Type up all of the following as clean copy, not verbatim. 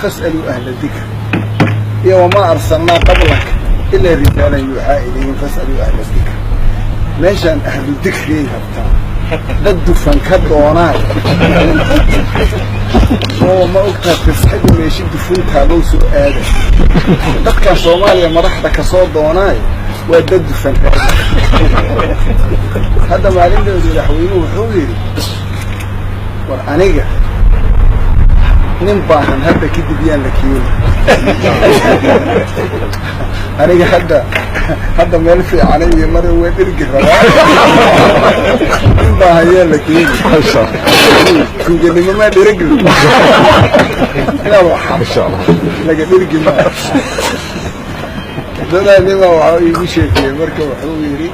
Fas'aluu ahla dikr iyo wamaa arsalnaa qablaka ilaa rijaalan yuuxaa ilayhim fas'aluu ahla dikr. Meeshaan ahlu dikriyay rabtaa dad dufan ka doonaa oo ma ogtaa fisxadu meeshi dufuntaabou soo aaday. Dadkan Soomaaliya madaxda kasoo doonaayo waa dad dufan raadi. Hadda maalintooda madaxweynuhu wuxuu yidhi, war aniga nin baahan hadda kadib yaan la keeni, aniga hadda meel fiican iyo mar waa dhirgi rabaa, nin baahan yaan la keeni. Tuuganimo maa dhirigi inaad wax laga dhirgi maa. Dadaa nima waxaa iigu sheekeeyey, marka wuxuu yidhi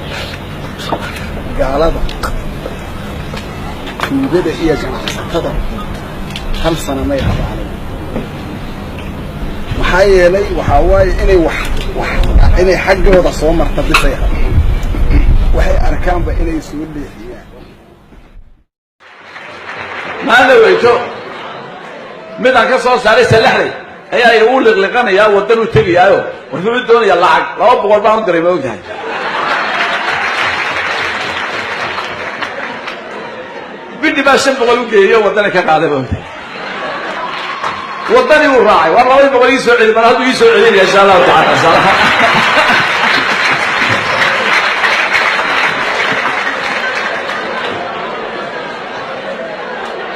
gaalada tuugada iyo ganacsatada hal sana may habaanin, maxaa yeelay waxaa waaye inay wax wax inay xaggooda soo marta bisay rabaan, waxay arkaanba inay soo leexiyaan. Maalin weyto midaan ka soo saaray salaxday ayaa uu liqliqanayaa, waddan u tegayaayo wuxuu doonayaa lacag 200 baan u diray. Ma ogtahay bidhi baa 500 u geeyo waddani ka qaaday? Ma ogtahay waddani uu raacay? War 200 ii soo celi mar hadduu ii soo celinaya insha Allahu tacala insha Allah.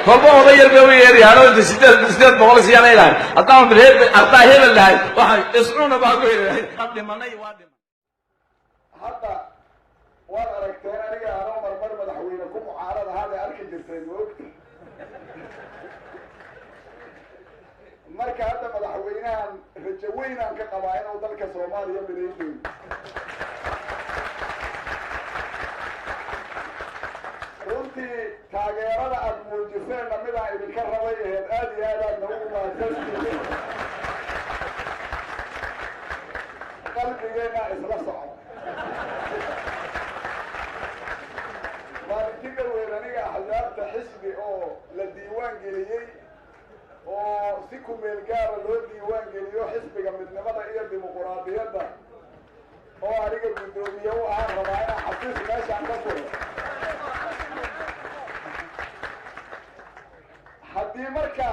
Kolba oday yar bay u yeerayaano inta 800 siyaanay lahay haddaan reer ardaa hebel lahay waxaan iscuna baa ku heli aan dhimanay waa dhiman. Hadda waad aragteen aniga anoo marmar madaxweyne ku mucaarad ahaa bay arki jirteen, ma ogta? Marka hadda madaxweynahan rajo weynaan ka qabaa inuu dalka Soomaaliya midayn doono. Runtii taageerada aada muujiseenna midaan idinka rabay aheed, aada iyo aad aadna ugu mahadsantihiin. Qalbigeenna isla socda. Maalintii dhaweed aniga axsaabta xisbi oo la diiwaan geliyey oo si kumeel gaara loo diiwaan geliyo, xisbiga midnimada iyo dimuquraadiyadda oo aniga guddoomiye u ahaan rabaa inaan xafiis meeshaan ka furo. Haddii marka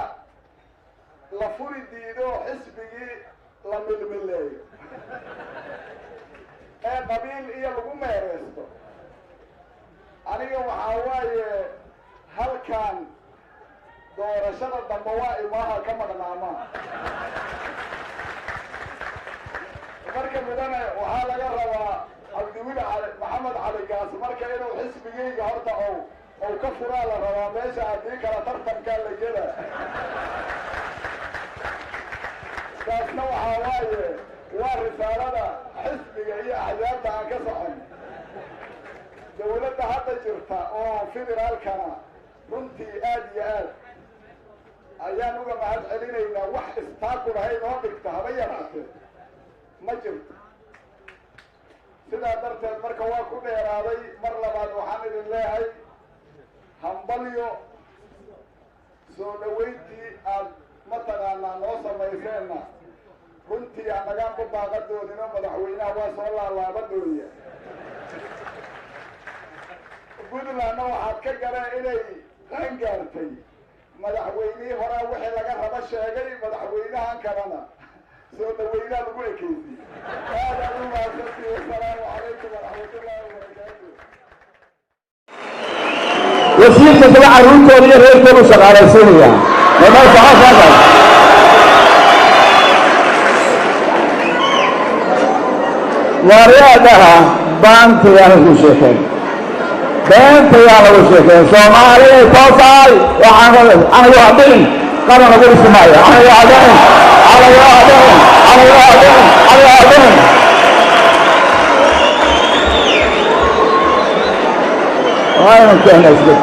la furi diido xisbigii la milmileeyo ee qabiil iyo lagu meereysto, aniga waxaa waaye halkan doorashada dambe waa imaaha ka maqnaamaa. Marka mudane waxaa laga rabaa Cabdiweli Ali Maxamed Cali Gaas marka inuu xisbigayga horta ou ka furaa la rabaa meesha, haddii kala tartankaa la gela. Taasna waxaa waaye waa risaalada xisbiga iyo axsaabta aan ka socon. Dawladda hadda jirta oo federaalkana runtii aad iyo aad ayaan uga mahad celinaynaa. Wax istaakulahay noo dhigta haba yaraatee ma jirto. Sidaa darteed marka waa ku dheeraaday. Mar labaad waxaan idin leehay hambalyo soo dhaweyntii aad mataqaanaa noo samayseenna. Runtii annagaan ku baaqa doonino, madaxweynaha waa soo laalaaba dooniya. Puntlandna waxaad ka gareen inay qaangaartay. Madaxweynihii horaa wixii laga raba sheegay, madaxweynahan kalena soo dhaweynaha lagu ekeysiyey. Aad aad u mahadsantihi. Wasalaamu calaykum waraxmatullahi wabarakaatu. Wasiirka kale carruurtooda iyo reerkoodu shaqaalaysiinaya mamaasaxasaas. Waaryaadaha baantayaa lagu sheekeen, beentayaa lagu sheekeen. Soomaaliya toosaay waxaan anigu hadhin qaran lagu dhisi maayo. Anigu hadhin, anigu hadhin, anigu hadhin, anigu hadhin. Waaynu keenay isbedel.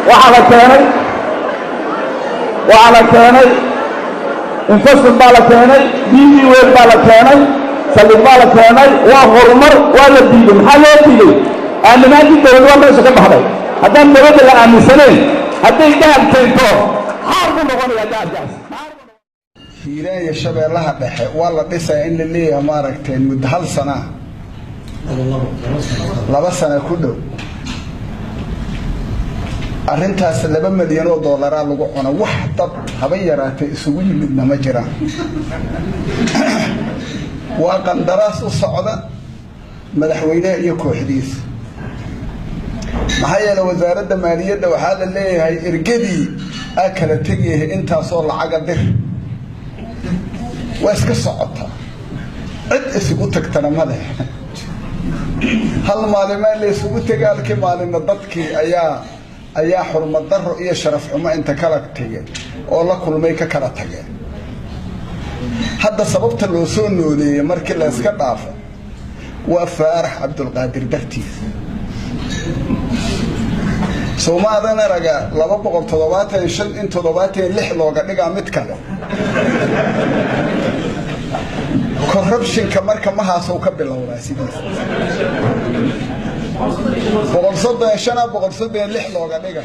Waxaa la keenay, waxaa la keenay investment baa la keenay, DB World baa la keenay, saldhig baa la keenay, waa horumar. Waa la diiday. Maxaa loo diiday? Aaminaantii dawlad waa meesha ka baxday. Haddaan dawladda la aaminsanayn, hadday dahab keento xaar buu noqonayaa dahabkaas. Hiiraan iyo Shabeellaha Dhexe waa la dhisayaa in la leeyahay, maaragtay, muddo hal sanaa, 2 sana ku dhow. Arrintaas 2 milyan oo dollaraa lagu cuno. Wax dad haba yaraatay isugu yimidna ma jiraan. Waa qandaraas u socda madaxweynaha iyo kooxdiisa. Maxaa yeele, Wasaaradda Maaliyadda waxaa la leeyahay ergadii aa kala tegyahay, intaasoo lacaga dir. Waa iska socotaa, cid isugu tagtana ma leh. Hal maalimaa la isugu tegay, halkii maalinna dadkii ayaa xurmad daro iyo sharaf xumo inta kala tegeen oo la kulmay ka kala tageen. Hadda sababta loo soo nooleeyey markii la iska dhaafo waa Faarax Cabdulqaadir dartiis. Soomaadan araga 275 in 76 looga dhigaa mid kale. Corruptionka marka mahaasuu ka bilowdaa sidiisa, 135 136 looga dhiga.